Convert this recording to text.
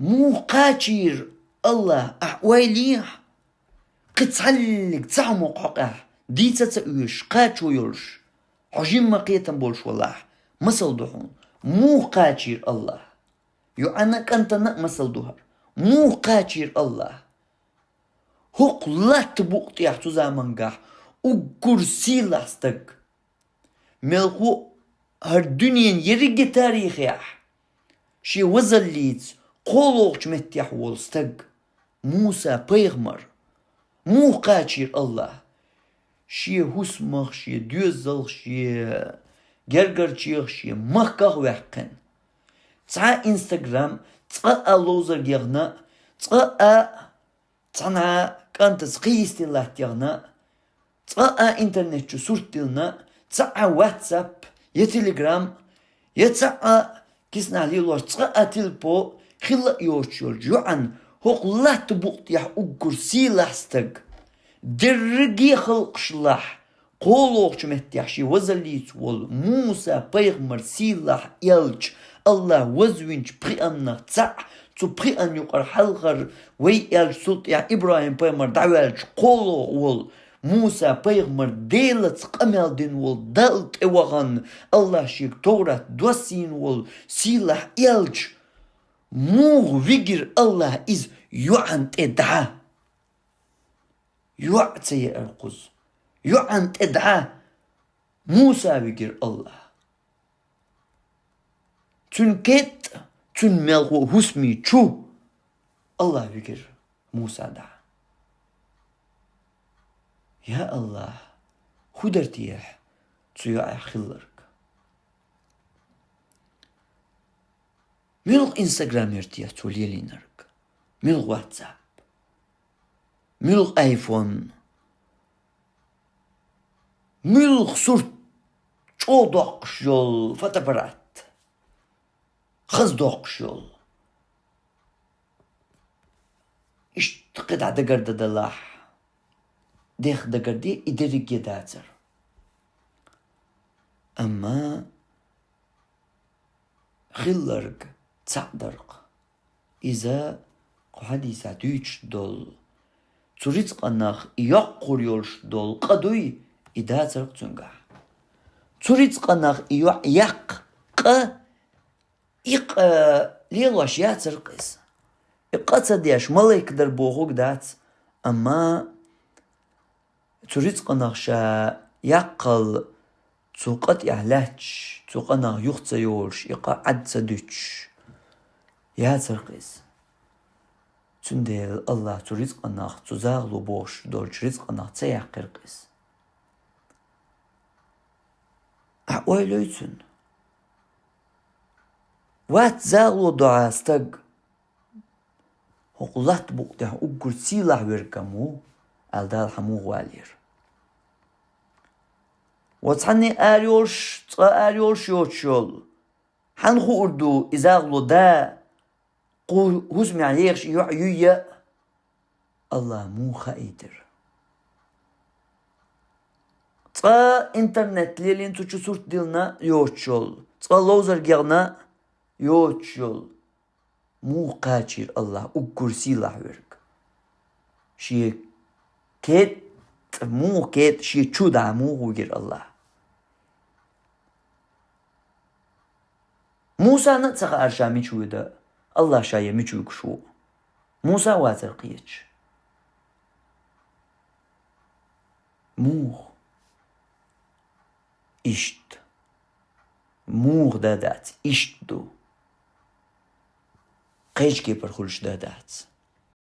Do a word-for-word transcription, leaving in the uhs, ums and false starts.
Муха кхачийра АллахӀ, ахь ойла йехьа? Кхин цхьаллиг цхьа хӀума хьокъехь дийца а ца оьшуш, кхачо йолуш, хьо жимма кхетам болуш валахь, масал ду хьуна. Муха кхачийра АллахӀ? ЙоӀана а, кӀантана а масал ду хӀара. Муха кхачийра АллахӀ? ХӀокху латта букъа тӀехь цу замангахь уггар сийлахь стаг, мелхо а хӀара дуьненан ерриге тарихехь шен вазаллица кхоалгӀачу меттехь волу стаг, Муса-пайхамар. Муха кхачийра АллахӀ? Шен хӀусамах, шен доьзалх, шен гергарчех, шен махках а ваьккхина. Цхьа а Instagram, цкъа а ловзарг яхана, цкъа а цхьана кӀантаца кхин йисте латтаяхна, цкъа а интернет чу сурт диллина, цхьа а WhatsApp, я Telegram, я цхьа а киснахь лелош цкъа а телепо хилла а йоцуш йолчу йоӀана, хӀокху латта букъа тӀехь уггар сийлахь стаг, дерриге халкъашлахь кхоалгӀачу меттехь шен вазаллица волу Муса-пайхамар сийлахь аьлча, АллахӀа вазвинчу пхиъаннах цхьаъ, цу пхиъанна юкъара хьалхара вай аьлча, цул тӀаьхьа ИбрахӀим-пайхамар дӀаваьлча кхоалгӀа волу Муса-пайхамар Делаца къамел дина волу, Далла тӀевахана, АллахӀа шега Товрат доссийна волу сийлахь аьлча, муха вигира АллахӀа иза йоӀана тӀе дӀа? ЙоӀ ца еара кхуза. ЙоӀана тӀе дӀа Муса вигира АллахӀа. Цуьнан кетӀа, цуьнан мелхо а хӀусаме чу АллахӀа вигира Муса дӀа. Я АллахӀ, хӀун дара техьа цу йоӀехь хилларг? Муьлха Instagram яра техьа цо лелийнарг? Муьлха WhatsApp? Муьлха iPhone? Муьлха сурт чӀогӀа доккхуш йолу фотоаппарат? Хаза доккхуш йолу? Иштта кхидӀа дагардан далахь, дех дагарде и дерриге дацара. Амма хилларг цхьаъ дара-кх. Иза кху хьадисехь дуьйцуш долу, цу рицкъанах и йоккхур йолуш долу къа дуй, и дацара-кх цуьнгахь. Цу рицкъанах и йоӀ яккха къа, и къа лелош яцара-кх иза. И къа ца деш, малайк дара бохург дац, амма цу рицкъанах ша яккхал, цу къа тӀехь лаьтташ, цу къанах юха ца йолуш, и къа Ӏад ца дуьтуш, яцара-кх иза. Цундела АллахӀа цу рицкъанах, цу загӀало бохуш долчу рицкъанах ца яьккхира-кх иза. Ахь ойла йой цунна? Вац загӀало догӀа стаг, хӀокху латта букъа тӀехь уггар сийлахь верг-м ву, аьлла, Дала хьан муха валийра? Ва цхьанне ара йолуш, цкъа ара йолуш йоцуш йолу, хьанна хуур ду, и загӀало да кху хӀусамехь ехаш и йоӀ юй а? АллахӀа муха хаийтира? Цкъа интернет лелийна, цу чу сурт диллина йоцуш йолу, цкъа ловзарг яхана йоцуш йолу, муха кхачийра АллахӀ уггар сийлахь верг? Шен кетӀа, муха кетӀа шен чу дӀа муха вигира АллахӀ? Мусана а ца хаьара ша мича вуьду, АллахӀ ша я мича вуьгуш ву. Муса вацара кхеташ. Муха? Иштта. Муха да дац, иштта ду. Кхечу кепара хуьлуш да дац.